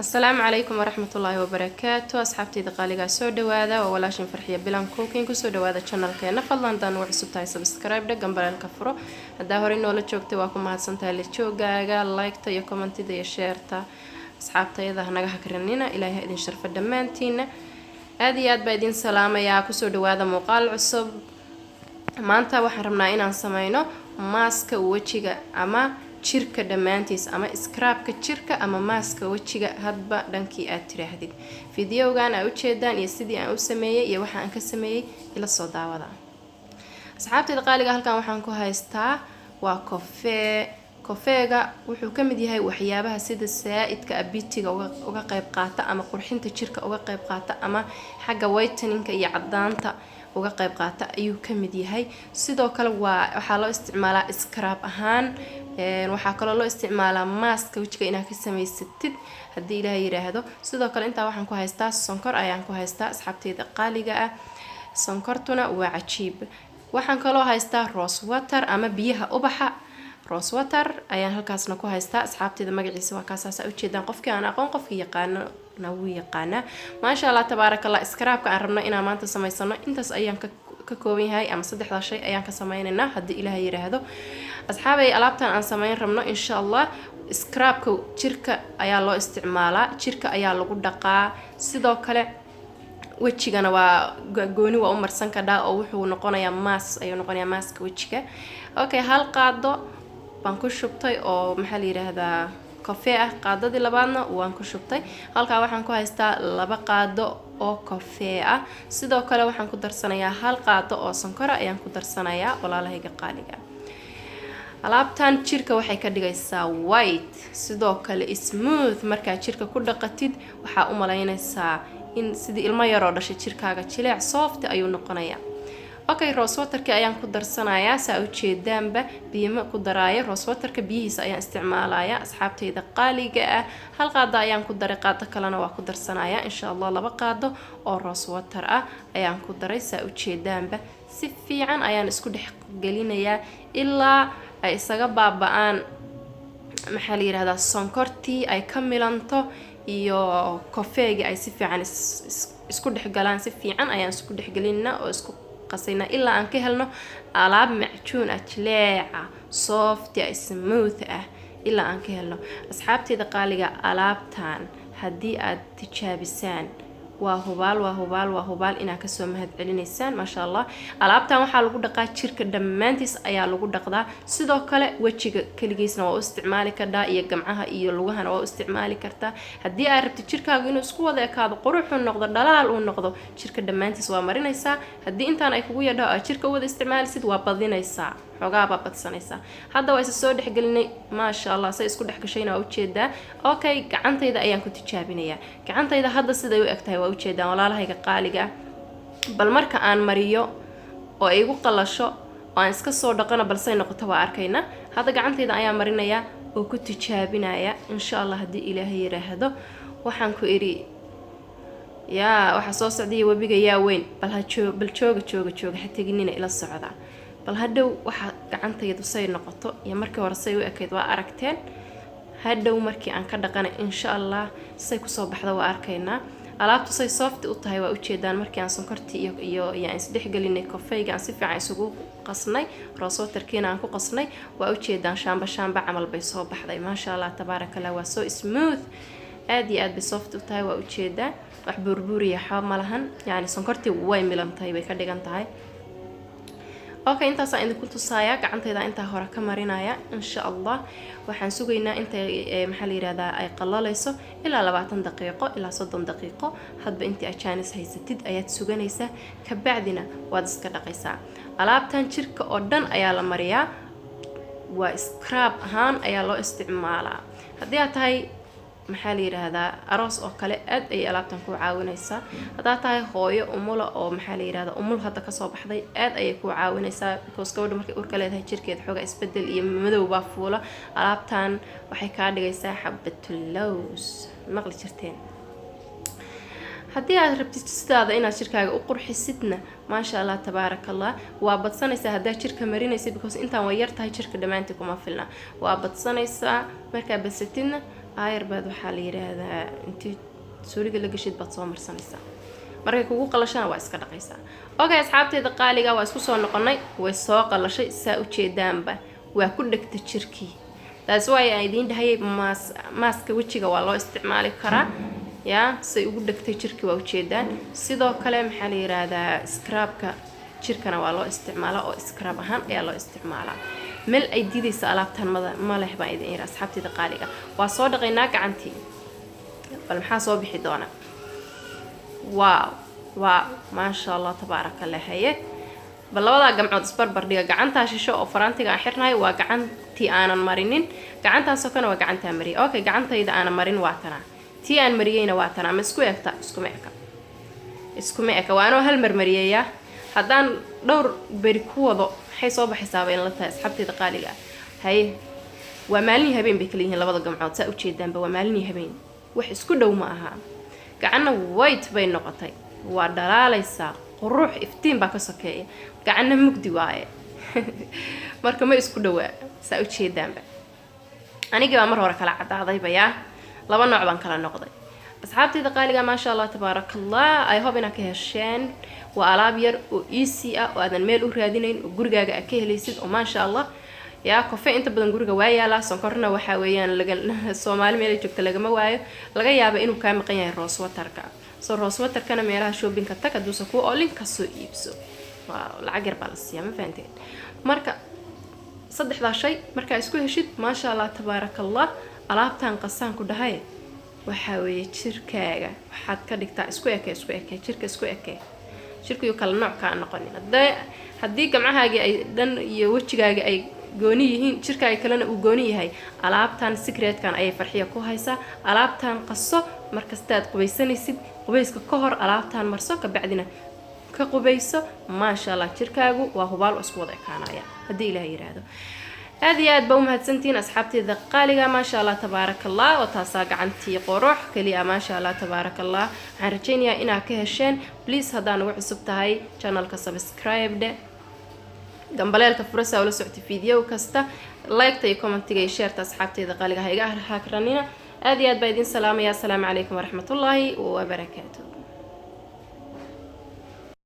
Asalaamu calaykum waraxmatullaahi wabarakaatu. Asxaabteyda qaaligaa, soo dhawaada. Waa walaashin Farxiya Bilan Cooking. Kusoo dhawaada channelkeena. Fadlan haddaan ugu cusub tahay, subscribe dheh, gambaleelka furo. Haddaa horey noola joogtay, waa ku mahadsantahay la joogaaga, liketa iyo commentida iyo shareta. Asxaabtayada hanaga hakrinina. Ilaahay ha idin sharfo dhammaantiina. Aada iyo aad baa idin salaamayaa. Kusoo dhawaada muuqaal cusub. Maanta waxaan rabnaa inaan sameyno maaska wejiga ama jirka dhammaantiis, ama scrubka jirka ama maaska wejiga, hadba dhankii aad tiraahdid. Videogan aa ujeedaan iyo sidii aan u sameeyey iyo waxa aan ka sameeyey ila soo daawada. Asxaabteyda qaaliga, halkan waxaan ku haystaa waa coffee. Coffeega wuxuu ka mid yahay waxyaabaha sida saa-idka ah beautyga uga qeyb qaata, ama qurxinta jirka uga qeyb qaata, ama xagga whiteningka iyo cadaanta uga qeyb qaata ayuu ka mid yahay. Sidoo kale waa waxaa loo isticmaalaa scrub ahaan. Waxaa kaloo loo isticmaalaa maaska wejiga inaad ka samaysatid, haddii Ilaah yiraahdo. Sidoo kale intaa waxaan ku haystaa sonkor ayaan ku haystaa, asxaabteyda qaaliga ah. Sonkortuna waa cajiib. Waxaan kaloo haystaa rose water ama biyaha ubaxa. Rose water ayaan halkaasna ku haystaa, asxaabteyda. Magaciisa waa kaasaasa ujeedaan. Qofkii aan aqoon, qofkii yaqaanona wuu yaqaanaa. Maasha Allah, tabaaraka Allah. Scrubka aan rabno inaan maanta samaysano intaas ayaan ka kooban yahay, ama saddexdaa shay ayaan ka sameynaynaa, haddii Ilaah yiraahdo. Asxaabay, alaabtan aan sameyn rabno insha Allah, scrubka jirka ayaa loo isticmaalaa, jirka ayaa lagu dhaqaa. Sidoo kale wejigana waa gooni, waa u marsan kadhaa oo wuxuu noqonayaa maas ayuu noqonayaa, maaska wejiga. Okay, hal qaado baan ku shubtay oo, maxaa la yiraahdaa, coffee ah. Qaadadii labaadna waan ku shubtay. Halkaa waxaan ku haystaa 2 qaado oo coffee ah. Sidoo kale waxaan ku darsanayaa hal qaado oo sonkora ayaan ku darsanayaa. Walaalahayga qaaliga, alaabtan jirka waxay ka dhigaysaa white, sidoo kale smooth. Markaad jirka ku dhaqatid, waxaa u malaynaysaa in sidii ilmo yaroo dhashay. Jirkaaga jileec, soft ayuu noqonayaa. Okay, rose waterki ayaan ku darsanayaa. Saa ujeedaanba, biyama ku daraaya, rose waterka biyihiisa ayaan isticmaalaya. Asxaabtayda qaaliga ah, hal qaado ayaan ku daray, qaado kalena waa ku darsanaya insha Allah. 2 qaado oo rose water ah ayaan ku daray. Saa ujeedaanba, si fiican ayaan isku dhex gelinayaa ilaa ay isaga baaba-aan, maxaa la yihahdaa, sonkortii ay ka milanto iyo coffeegi ay si fiican isku dhexgalaan. Si fiican ayaan isku dhexgelinaa oo isku qasaynaa ilaa aan ka helno alaab macjuun ah, jileeca, soft ah, smooth ah, ilaa aan ka helno. Asxaabteyda qaaliga, alaabtan haddii aad tijaabisaan, waa hubaal, waa hubaal, waa hubaal inaad kasoo mahad celinaysaan. Maasha Allah, alaabtan waxaa lagu dhaqaa jirka dhammaantiis ayaa lagu dhaqdaa. Sidoo kale wejiga keligiisna waa u isticmaali kartaa, iyo gamcaha iyo lugahana waa u isticmaali kartaa. Haddii aad rabtid jirkaagu inuu isku wada ekaado, quruxuu noqdo, dhalaal uu noqdo, jirka dhammaantiis waa marinaysaa. Haddii intaan ay kugu yadhaho aad jirka u wada isticmaalisid, waa badinaysaa, xoogaabaa badsanaysaa. Hadda waa isa soo dhexgelinay. Maasha Allah, say isku dhex gashayna waa ujeedaa. Okay, gacantayda ayaan ku tijaabinayaa. Gacantayda hadda siday u eg tahay waa ujeedaan, walaalahayga qaaliga. Bal marka aan mariyo oo ay igu qalasho oo aan iska soo dhaqano, balsay noqoto waa arkaynaa. Hadda gacantayda ayaan marinayaa oo ku tijaabinaya insha Allah, haddii Ilaahay yiraahdo. Waxaan ku idhi yaa waxaa soo socdaya webiga yaa weyn. Bal ha joo, bal jooga, jooga, jooga, ha teginina, ila socda. Bal hadhow waxaa gacantaydu say noqoto iyo markii hore say u ekayd waa aragteen. Hadhow markii aan ka dhaqanay insha Allah say kusoo baxda waa arkaynaa. Alaabtu say soft u tahay waa ujeedaan. Markii aan sonkortii iyo aan isdhexgelinay, coffeega aan si fiican isugu qasnay, rose waterkiina aan ku qasnay, waa ujeedaan, shaamba shaamba camal bay soo baxday. Maasha Allah, tabaaraka Allah, waa soo smooth, aad iyo aad bay soft u tahay. Waa ujeedaa, wax buurbuuriya xaba ma lahan. Yacni sonkortii way milantahay bay ka dhigan tahay. Okay, intaasaan idinku tusaaya. Gacantayda intaa hore ka marinaya insha Allah. Waxaan sugaynaa intay, maxaa la yihahdaa, ay qalalayso ilaa 20 daqiiqo ilaa 30 daqiiqo, hadba intii aad jaanis haysatid ayaad suganaysaa. Kabacdina waad iska dhaqaysaa. Alaabtan jirka oo dhan ayaa la mariyaa, waa scrub ahaan ayaa loo isticmaalaa. Haddii aad tahay, maxaa la yidhaahdaa, aroos oo kale, aad ayay alaabtan kuu caawinaysaa. Haddaad tahay hooyo umula oo, maxaa la yidhahdaa, umul hadda kasoo baxday, aad ayay kuu caawinaysaa, because gabadha markay urka leedahay jirkeeda xoogaa isbedel iyo madow baa fuula. Alaabtan waxay kaa dhigaysaa xabatullows maqli jirteen. Haddii aad rabtid sidaada inaad jirkaaga u qurxisidna, maasha Allah, tabaaraka Allah, waa badsanaysaa haddaad jirka marinaysid, because intaan way yar tahay, jirka dhammaantii kuma filna. Waa badsanaysaa. Markaa badsatidna Aayar baad, waxaa la yiraahdaa, intii suuliga la gashid baad soo marsanaysaa. Markay kugu qalashana waa iska dhaqaysaa. Okay, asxaabteeda qaaliga, waa isku soo noqonay. Way soo qalashay, saa ujeedaanba, waa ku dhegta jirkii. Taas waay aan idiin dhahayay maaska wejiga waa loo isticmaali karaa. Yaa say ugu dhegtay jirkii, waa ujeedaan. Sidoo kale, maxaa la yiraahdaa, scrubka jirkana waa loo isticmaalaa, oo scrub ahaan ayaa loo isticmaalaa. Meel ay diidaysa alaabtan mada ma leh baan idin yiri, asxaabteeda qaaliga. Waa soo dhaqaynaa gacantii. Bal maxaa soo bixi doona? Wow, wow, maasha Allah, tabaaraka Allah. Haye, bal labadaa gamcood isbarbar dhiga. Gacantaa shisho oo faraantiga aan xirnahay waa gacantii aanan marinin, gacantaasoo kana waa gacantaa mariyay. Okay, gacantayda aanan marin waa tanaa, tii aan mariyeyna waa tanaa. Ma isku egta? Iskuma eka, iskuma eka. Waa anoo hal marmariyeyaa. Haddaan dhowr beri ku wado, maxay soo baxaysaaba in la tahay, asxaabteeda qaaliga ah? Haye, waa maalin iyo habeen bay kala yihiin labada gamcood, saa ujeedaanba. Waa maalin iyo habeen, wax isku dhow ma aha. Gacanna white bay noqotay, waa dhalaalaysaa, qurux, iftiin baa ka sokeeya. Gacanna mugdi waaye. Marka ma isku dhowaa, saa ujeedaanba. Anigii baa mar hore kala cadaadayba, yaa laba nooc baan kala noqday, asxaabteyda qaaliga. Maasha Allah, tabaaraka Allah. I hope inaad ka hesheen. Waa alaab yar oo easy ah oo aadan meel u raadinayn oo gurigaaga aad ka helaysid, oo maasha Allah. Yaa coffee inta badan guriga waa yaalaa, sonkorna waxaa weeyaan laga Soomaali meelay joogta lagama waayo. Laga yaaba inuu kaa maqan yahay rose waterka. So rose waterkana meelaha shoppingka tag, hadduusan kuu oolin kasoo iibso. Waa lacag yar baa la siiyaa, ma fahanteen? Marka saddexdaa shay markaa isku heshid, maasha Allah, tabaaraka Allah, alaabtan qasaan ku dhahay, waxaa weeye jirkaaga waxaad ka dhigtaa isku eke, isku eke jirka, isku eke jirkayu kala nooc kaa noqonin. Haddii gamcahaagii ay dhan iyo wejigaagi ay gooni yihiin, jirkaaga kalena uu gooni yahay, alaabtan secretkan ayay Farxiya ku haysaa. Alaabtan qaso. Markastaad qubaysanaysid, qubayska ka hor alaabtan marso, kabacdina ka qubayso. Maasha Allah, jirkaagu waa hubaal oo isku wada ekaanaya haddii Ilaah yiraahdo. Aad iyo aad baa umahadsantihiin, asxaabteeda qaaliga. Maasha Allah, tabaaraka Allah. Oo taasaa gacantii qurux keliya. Maasha Allah, tabaaraka Allah. Waxaan rajaynayaa inaad ka hesheen. Please, haddaa nagu cusub tahay channelka, subscribe dhe, gambaleelka furasa ula socota video kasta, liketa iyo commentiga iyo shareta, asxaabteeda qaaliga, ha iga hakranina. Aad iyo aad baa idin salaamaya. Asalaamu calaykum waraxmatullaahi wabarakaatu.